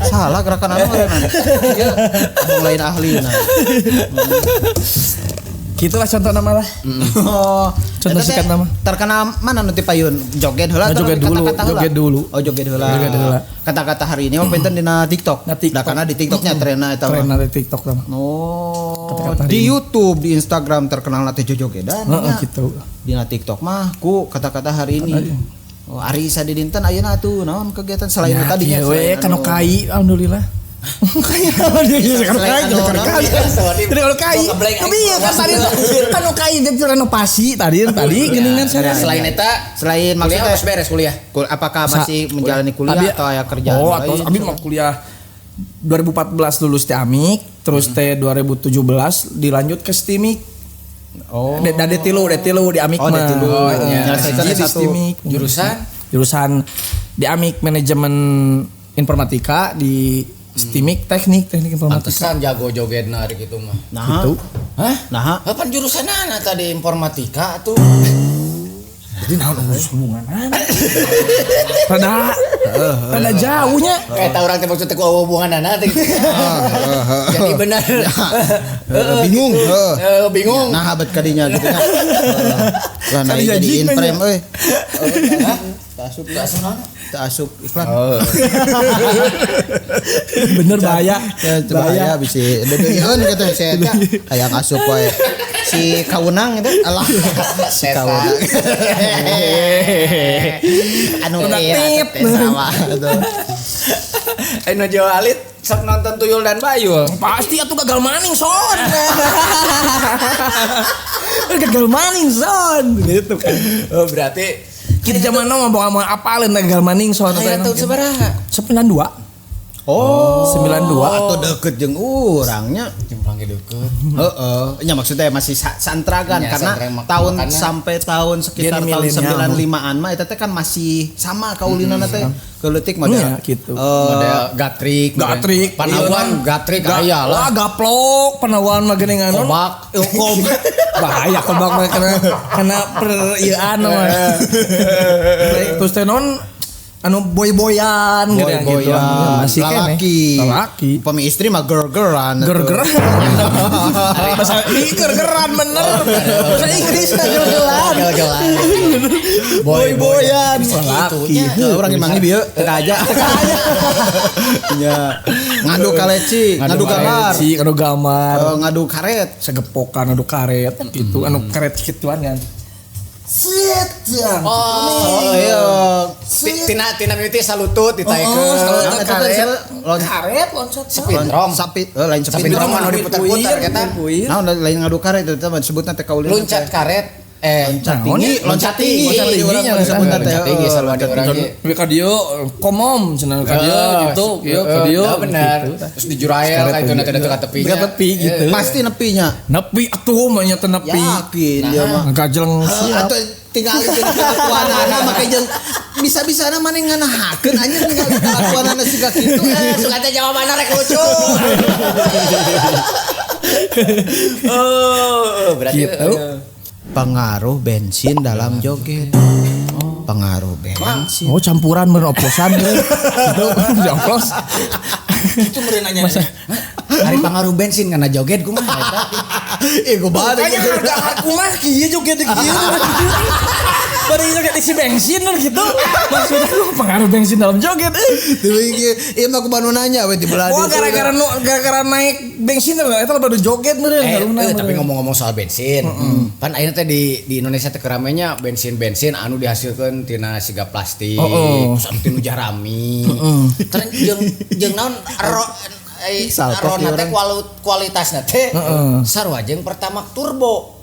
Salah gerakan anu ngaranna. Ieu abang lain ahli nah. Gitulah contoh nama lah. Oh, contoh sikat nama. Terkenal mana nu ti payun? Joget heula atau joget dulu, joget dulu. Oh, joget heula. Kata-kata hari ini mah penten dina TikTok. Nah, TikTok. Da karena di TikToknya trenna eta mah. Trenna di TikTok mah. Oh. Kata-kata di YouTube, di Instagram terkenal teh jojogedan. Heeh, gitu. Dina TikTok mah ku kata-kata hari ini. Oh, ari sadidinten ayeuna atuh naon kegiatan selain ya, tadi nya? We kanu kai alhamdulillah. Kayak kai. Tapi ya kan tadi kan kai jadi renovasi tadi geuningan saya. Selain eta, selain maksudnya harus beres kuliah. Apakah masih menjalani kuliah atau aya kerjaan? Oh, atau abi mah kuliah 2014 lulus teh Amik, terus teh 2017 dilanjut ke Stimik. Oh. D tilu di Amik mah. Oh, D tilu. Di Stimik. Jurusan di Amik manajemen informatika, di Stimik teknik informatika. Pantesan jago jogetna hari gitu mah. Nah. Gitu. Hah? Nah. Kapan jurusanana tadi informatika tuh? Jadi naon hubunganana? Rada jauhnya. Kayak tahu orang teh maksudnya ku hubunganana teh. Jadi benar. Bingung, bingung. Nah, abet kadinya gitu nya. Lah nah jadi in frame euy. Tak asup iklan. Bener bahaya. Bahaya bisi. Dedeun gitu saya teh hayang asup wae. Si Kaunang itu alah si Kaunang. Anu ieu teh sama gitu. Nu Jawa Alit sok nonton Tuyul dan Bayul. Pasti atuh gagal maning son. Gagal maning son gitu kan. Oh, berarti kita zaman now mau apalin gagal maning son. Aya tahun sabaraha? 92. Oh, 92. Atau deket jeung urangnya. Jeung urang ge deukeut. Heeh, nya maksudnya masih santragan Nya, karena santragan tahun makanya. sampai tahun sekitar Gini tahun milenial. 95-an mah eta teh kan masih sama kaulinana teh. Keleutik model. Iya, gitu. Model gatrik, Gatrik, panawan iya. gatrik aya lah. Wah, gaplok panawan mah geuningan. Kobak. Kobak. Bahaya kobak mah kena per-ieuan mah. Terus teh non anu boy-boyan gitu. Boy-boyan, Masih keneh. lalaki. Lalaki. Upami istri mah girl-girlan. Ger-geran. Bahasa ih ger-geran bener. Bahasa Inggris na ger-geran. Gel-gelan. Boy-boyan. Lalaki. Heeh, urang imang bieu teu aja. Nya. Ngadu kaleci, ngadu gambar. Kaleci, ngadu gambar. Ngadu karet. Segepokan ngadu karet gitu, anu karet gituan kan. Sit jang. Oh, iya. Tina mimiti salutut ditaikeun. Oh, salutut. Eta teh Karet. karet loncat. Sepindrom. Sapi, lain Sepindrom sepindrom. anu diputar-putar eta. Nah, lain ngadu karet itu teh disebutna teh kaulin. Loncat karet loncat tinggi, loncat tinggi. Loncat tinggi, Urang mah disebutna teh. Loncat tinggi selalu ada orang ge. Tapi ka dieu komom cenah ka dieu gitu, ieu ka dieu. Ya bener. Terus dijurael ka itu nanti ka tepinya. Ka tepi gitu. Pasti nepinya. Nepi atuh mah nya teh nepi. Yakin dia mah. Gajeleng siap. Atau tinggal itu kelakuanana make jeung bisa-bisana maneh nganahakeun anjir tinggal kelakuanana siga kitu. Suka teh jawabanna rek lucu. Oh, berarti Gitu. Pengaruh bensin dalam joget. Pengaruh bensin. Oh campuran meureun oplosan meureun. Gitu, dioplos. Itu meureun nanya. Hari pengaruh bensin kana joget kumaha eta? Ih, kumaha Kayaknya harga aku mah kieu joget kieu. Bari joget isi bensin gitu. Maksudnya lu pengaruh bensin dalam joget euy. Tuh ieu mah kumaha nu nanya we di belah Wah gara-gara naik bensin eta baru joget meureun. Tapi ngomong-ngomong soal bensin, pan ayeuna teh di Indonesia teh keramenya bensin-bensin anu dihasilkeun tina siga plastik, terus anu tinu jarami. Terus jeung naon rona teh kualitasna teh sarua jeung Pertamax Turbo.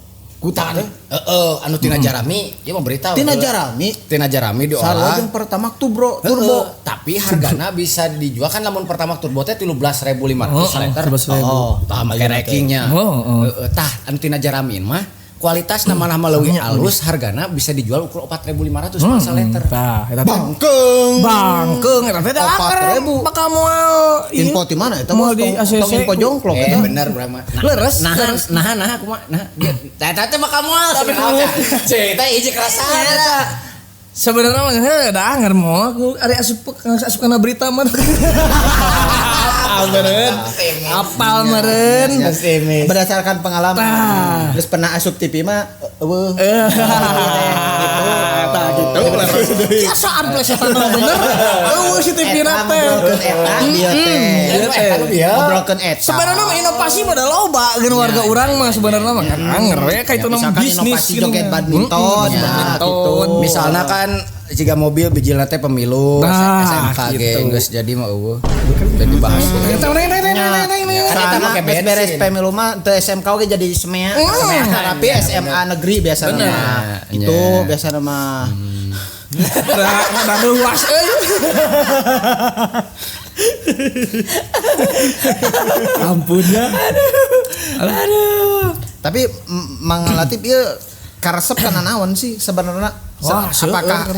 Kutan. Heeh, anu tina jarami, ieu mah berita. Tina jarami, tina jarami diolah. Sarua jeung Pertamax Turbo. Tapi hargana bisa dijual kan lamun Pertamax Turbo teh 13.500 liter. Oh, tah make rankingnya. Heeh, tah anu tina jarami mah kualitasna malah leuwih alus, hargana bisa dijual ukur 4.500 per liter. Tah, eta bangkeung. Bangkeung eta teh akar bakal moal info di mana eta mah di ACC info jongklok eta. Bener urang mah. Leres. Nah kumaha nah. Eta teh bakal moal tapi cek teh hiji kerasaan eta. Sebenarnya mah heuh da anger moal aku ari asup kana berita mah. Apal meureun. Apal meureun. Berdasarkan pengalaman. Terus pernah asup TV mah eueuh. Gitu. Tah gitu. Biasaan plesetan bener. Eueuh si TV na teh. Ngobrolkeun eta ieu teh. Ngobrolkeun eta. Sebenarnya mah inovasi mah da loba geun warga urang mah sebenarnya mah kan anger we ka itu nama bisnis inovasi joget badminton gitu. Misalnya kan jika mobil bijilna teh pemilu SMK ge geus jadi mah eueuh. Jadi bahas. Karena make beres pemilu mah teu SMK oge jadi SMEA. Tapi SMA negeri biasana mah. Itu biasana mah. Da luas euy. Ampun ya. Aduh. Tapi Mang Latif ieu karesep kana naon sih sebenarnya?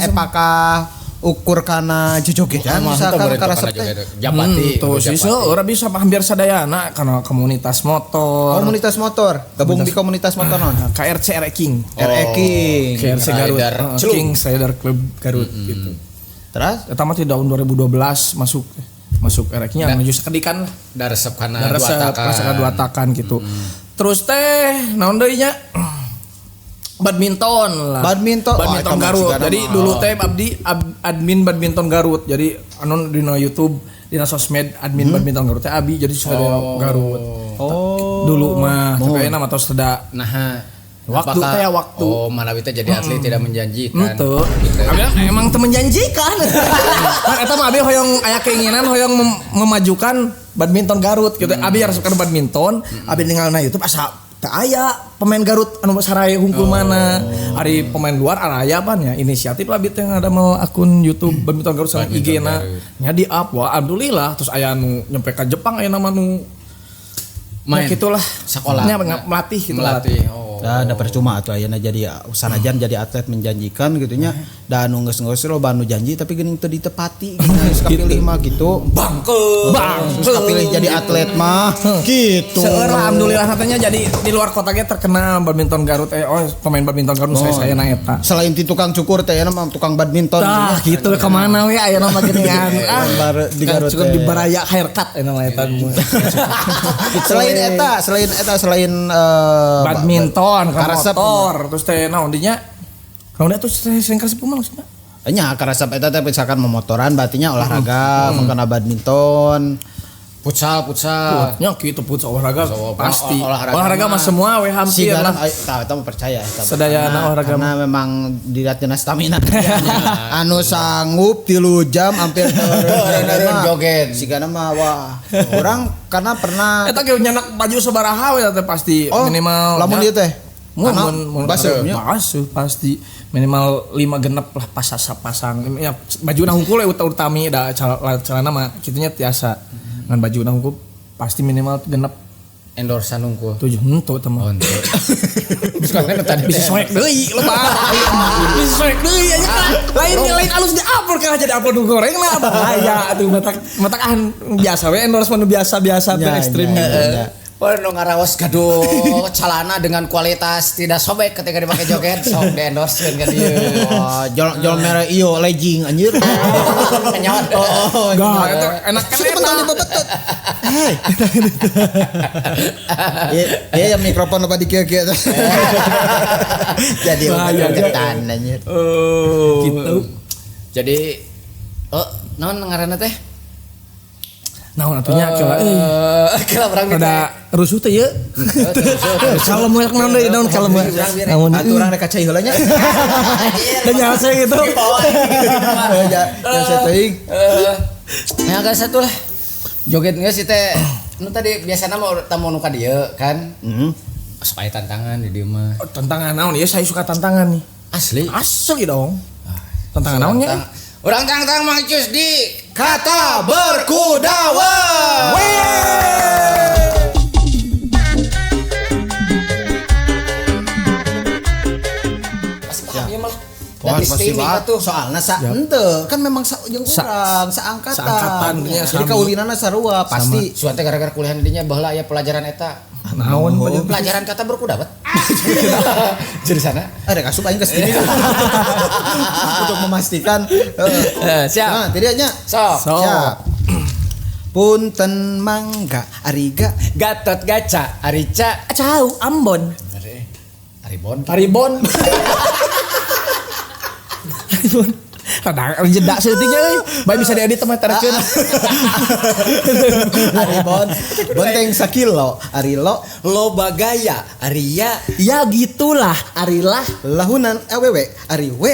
Apakah ukur kana jojogetan misalkan karesep teh? Japati tuh sih urang bisa hampir sadayana kana komunitas motor. Komunitas motor, gabung di komunitas motor non. KRC RE King. RE King. KRC Garut. King Rider Club Garut gitu. Terus eta mah di tahun 2012 masuk RE King menuju sakedikan lah. Da resep kana dua takan. Resep kana dua takan gitu. Terus teh naon deui nya? Badminton lah. Badminton Garut. Jadi dulu teh abdi admin badminton Garut. Jadi anu dina YouTube, dina sosmed admin badminton Garut teh abi jadi sudah Garut. Oh. Dulu mah tapi ayeuna mah tos teu nah waktu teh waktu. Oh, manawi teh jadi atlet tidak menjanjikan. Henteu. Abi emang teu menjanjikan. Kan eta mah abi hoyong aya keinginan hoyong memajukan badminton Garut gitu. Abi resep kana badminton, abi ninggalna YouTube asa Teu aya pemain Garut anu saraya hungkul mana. Ari pemain luar araya pan ya inisiatif lah teh ngadamel akun YouTube badminton Garut sareng IG na. Nya di up wah alhamdulillah terus aya nu nyampe ka Jepang aya nama nu main gitulah sekolah nya melatih gitu melatih. Oh. Da percuma atuh ayeuna jadi sanajan jadi atlet menjanjikan gitu nya da anu geus-geus loba anu janji tapi geuning teu ditepati geus kapilih mah gitu. Bangke. Geus kapilih jadi atlet mah gitu. Seueur alhamdulillah katanya jadi di luar kota ge terkenal badminton Garut pemain badminton Garut saya na eta. Selain ti tukang cukur teh aya mah tukang badminton. Tah gitu ka mana we aya mah geuningan. Di Garut cukup di baraya haircut aya mah eta. Selain badminton motor terus teh naon dinya naon atuh sering karesep kumaha maksudna nya karesep eta teh misalkan memotoran berarti nya olahraga mungkin badminton futsal nya kitu futsal olahraga pasti olahraga mah semua we hampir lah tah eta mah percaya sadayana olahraga karena memang dilihat dina stamina anu sanggup 3 jam hampir turun joget sigana mah wah orang karena pernah eta ge nyanak baju sabaraha we teh pasti minimal lamun ieu teh mun basuh pasti minimal 5 genep lah pasang ya bajuna hungkul we utami da celana mah kitunya tiasa ngan bajuna hungkul pasti minimal genep endorsan hungkul 7 henteu teh mah bisa soek deui lebar bisa soek deui nya lain alus di-upload kana jadi upload nu goreng lah bahaya atuh matak biasa we endorsement biasa-biasa teh ekstrim. Oh, nu ngaraos gaduh celana dengan kualitas tidak sobek ketika dipakai joget sok di endorse kan dieu. Oh, jol merah iyo legging anjir. Kenyot. Oh, enggak itu enak kan eta. Dibebetot. Hei. Iya yang mikrofon lupa dikieu-kieu. Jadi ketan anjir. Oh. Gitu. Jadi naon ngaranna teh? Naon atunya kela euy. Kela urang rada rusuh teh ieu. Kalem we naon deui naon kalem we. Naon atuh urang rek ka cai heula nya. Da nyase gitu. Ya nyase teuing. Ya agak satu lah. Joget geus sih teh. Nu tadi biasana mah tamu nu ka dieu kan. Heeh. Sok aya tantangan di dieu mah. Tantangan naon ieu saya suka tantangan nih. Asli. Asli dong. Tantangan naonnya? Urang tangtang Mang Cus di Kata Berkuda. Pasti paham ya malah. Wah, pasti banget tuh. Soalnya sa henteu kan memang sa jeung urang saangkatan. Jadi kaulinana sarua pasti. Suan teh gara-gara kuliah dinya baheula aya pelajaran eta. Naon pelajaran kata berkuda bet. Jurusanna ada kasup aing ke sini. Untuk memastikan. Siap. Nah, tidaknya. Sok. Siap. Punten mangga ariga Gatot Gaca Arica Cau Ambon. Aribon. Aribon. Aribon. Rada jeda saeutik euy. Bae bisa diedit mah tarekeun. Aribon, bonteng sakilo, arilo, loba gaya, aria, ya gitulah, arilah, lahunan awewe, ariwe,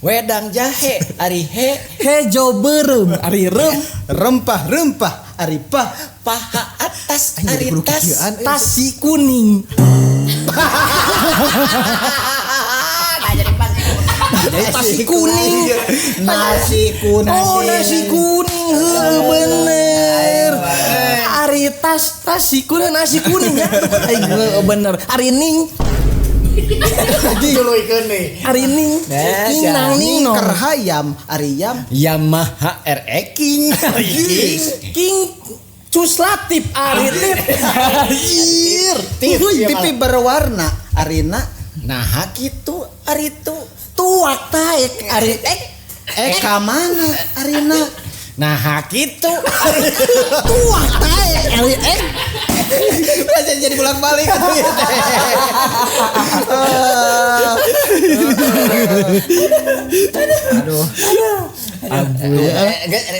wedang jahe, arihe, hejo beureum, arireum, rempah-rempah, aripah, paha atas, aritas, tasi kuning. Nasi kuning. Nasi kuning. Oh, nasi kuning. Heuh bener. Ari tas nasi kuning, nasi kuning ya. Aing bener. Ari ning. Tuluikeun nih. Ari ning. Nang ning no. Kerhayam, ari yam. Yamaha RX King. King Cuslatif ari tip. Anjir. Pipi berwarna, arina. Nah, kitu ari tu. Tuak taek ari ek ka mana arina. Nah kitu tuak taek ari ek. Biasa jadi bolak-balik atuh ieu teh. Aduh. Aduh.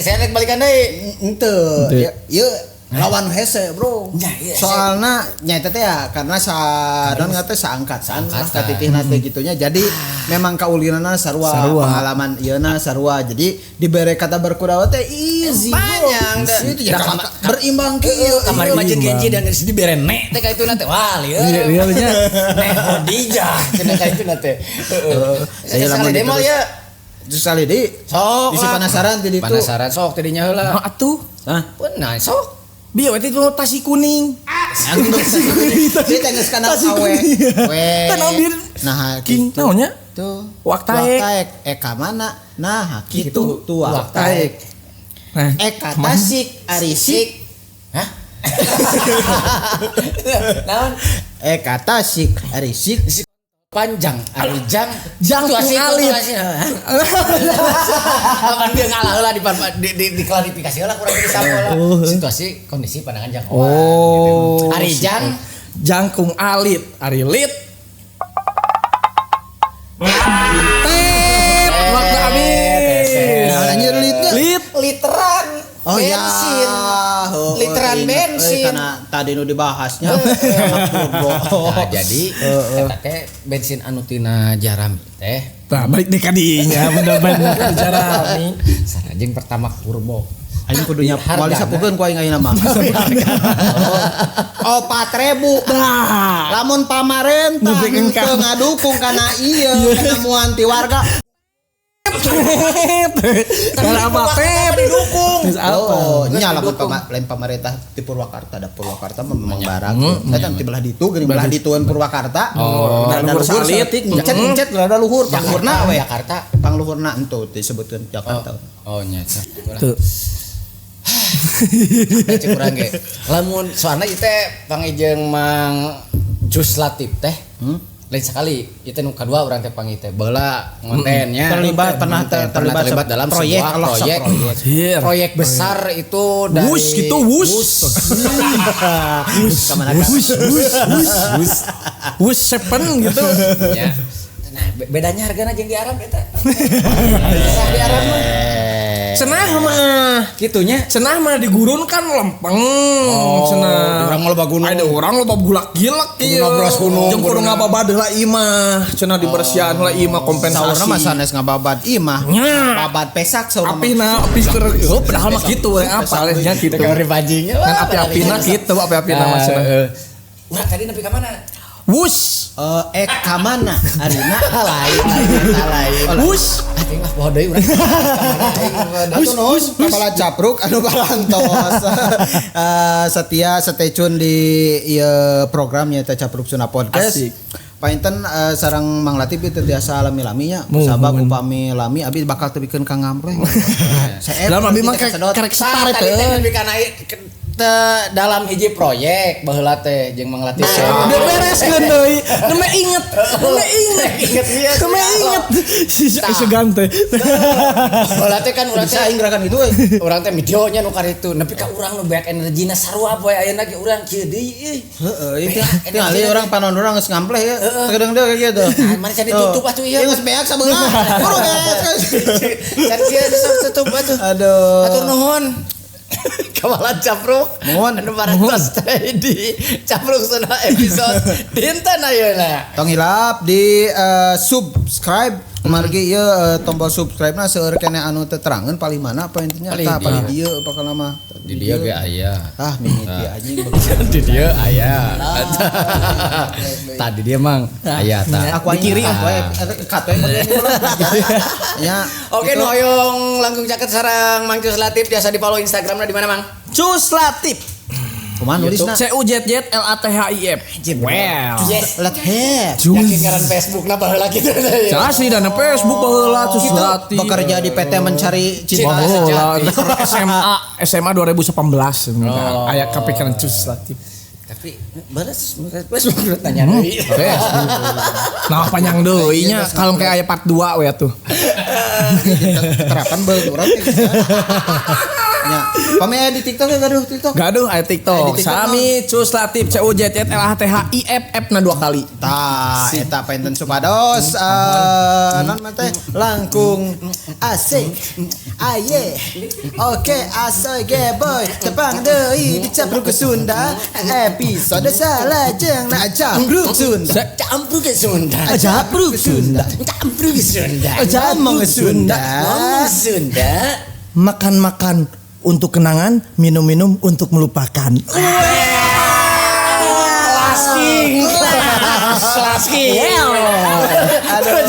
Saya rek balikan deui. Henteu. Ieu Lawan hese, Bro. Ya, iya, Soalna nya eta teh ya karena sadon teh saangkatan lah katitihna teh gitunya. Jadi memang kaulinana sarua, pengalaman ieuna sarua. Jadi dibere kata berkuda teh easy. Panjang da. Itu ya berimbang kieu. Kamari mah jeung Genji dan di dibere nek teh ka itu teh. Wah, lieur. Iya, nya. Nek Khadijah cenah ka itu teh. Heeh. Saya lamun demo ya. Sekali di sok isi penasaran ti ditu. Penasaran sok ti dinya heula. Atuh. Hah? Pun sok. Bieu eta itu tasi kuning. Dia teh geus kana awe. We. Nah, kitu. Naonnya? Tuh. Wak taek. Eka mana? Nah, kitu tuak taek. Nah, Eka tasik arisik. Hah? Naon? Eka tasik arisik. Panjang arijang jangkung alit. Kapan dia ngalah heula di diklarifikasi heula kurang bisa heula. Situasi kondisi pandangan jangkauan. Oh. Gitu. Arijang jangkung alit, arilit. Tet, waktu habis. Nah, anjir litnya. Lit literan. Oh bensin. Ya, oh, literan bensin. Karena tadi nu dibahasnya. Nah, jadi eta teh bensin anu tina jarami teh. Tah balik deui ka dinya bener-bener jarami. Sarajeng pertama kurbo. Aing kudu nya moal disapukeun ku aing ayeuna mah. Oh 4.000. Tah. Lamun pamarentah teu ngadukung kana ieu penemuan ti warga. Karena apa teh didukung. Oh, nya lamun lain pamarentah di Purwakarta, da Purwakarta memang barang. Eta ti belah ditu geuning belah ditueun Purwakarta. Oh, da luhur luhur salit. saeutik encet rada luhur pangluhurna we. Jakarta. Pangluhurna entu disebutkeun Jakarta. Oh nya. Tuh. Cek urang ge. Lamun soalna ieu teh pangijeung Mang Cus Latif teh. Lain sekali itu nu kadua urang teh panggil teh baheula kontennya terlibat pernah terlibat dalam proyek sebuah proyek proyek besar itu dari wus gitu wus wus wus wus wus seven gitu ya. Nah, bedanya hargana jeung di Arab eta. Di Arab mah cenah mah kitunya cenah mah di gurun kan lempeng. Cenah urang mah loba gunung. Ada orang loba gulak-gilak ieu. Ngobros gunung. Jeung kudu ngababad heula imah, cenah dibersihan heula imah kompensasi. Saurna mah sanes ngababad imah. Babad pesak saurna. Apina api keur heuh padahal mah kitu we apal nya kitu. Pancingnya. Kan api-apina kitu, api-apina mah cenah. Urang tadi nepi ka mana? Wus. Ka mana? Arina lain lain. Wus. Aing mah poho deui urang. Wus wus kepala capruk anu parantos. Setia stay tune di ieu programnya teh Capruk Sunda Podcast. Asik. Painten sareng Mang Latif teu tiasa lami-laminya sabab upami lami abi bakal teu bikeun ka ngampleh. Dalam abi mah karek setar teh. Tadi teh dalam hiji proyek baheula teh jeung Mang Latif. Udah bereskeun deui. Demi inget, demi inget. Demi inget. Si Sugan teh. Baheula teh kan urang teh aing gerakan gitu euy. Urang teh videonya nu karitu. Nepi ka urang nu beak energina sarua poe ayeuna ge urang kieu deui euy. Heeh, ieu tingali urang panon urang geus ngampleh ya. Sakedeung deui kayak gitu. Mari can ditutup atuh ieu. Ieu geus beak sabeula. Buru beak. Can kieu tutup atuh. Aduh. Atur nuhun. Kawalan Capruk. Mohon anu parantos teh di Capruk Sunda episode dinten ayeuna. Tong hilap di subscribe margi ieu tombol subscribe-na seueur keneh anu teu terangeun palih mana apa intinya tah palih dieu bakal mah. Di dieu ge aya. Ah mimiti anjing di dieu aya. Tadi dia mang aya tah. Aku di kiri aku kat we. Ya. Oke nu hoyong langkung caket sareng Mang Cus Latif biasa di-follow Instagramna di mana Mang? Cus Latif. Kumaha nulisna? C U Z Z L A T H I F. Well. Latif. Yakin ngaran Facebookna baheula kitu. Asli dana Facebook baheula Cus Latif. Bekerja di PT mencari cinta sejati. SMA 2018 aya kepikiran Cus Latif. Tapi balas Facebook tanya deui. Nah panjang deui nya kalau kayak aya part 2 we atuh. Terapan beul urang teh. Nya. Pami aya di TikTok ya gaduh TikTok. Gaduh aya Aya di TikTok. TikTok, Sami Cus Latif C U J T L A T H I F F na dua kali. Tah, eta painten supados non mah teh langkung asik. Aye. Oke, asoy boy tepang deui dicapruk ke Sunda. Episode salajengna capruk Sunda. Campur ke Sunda. Capruk Sunda. Campur ke Sunda. Ngomong Sunda. Ngomong Sunda. Makan-makan untuk kenangan, minum-minum untuk melupakan. Lasking. Lasking. Aduh.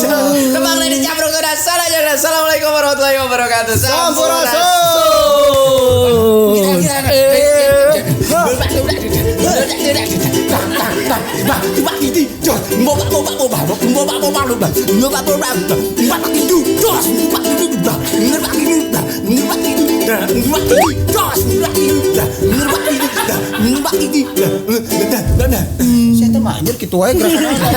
Tepang deui dicapruk Sunda. Salajengna. Assalamualaikum warahmatullahi wabarakatuh. Sampurasun. Saya teh mah anjir kitu wae gerakan.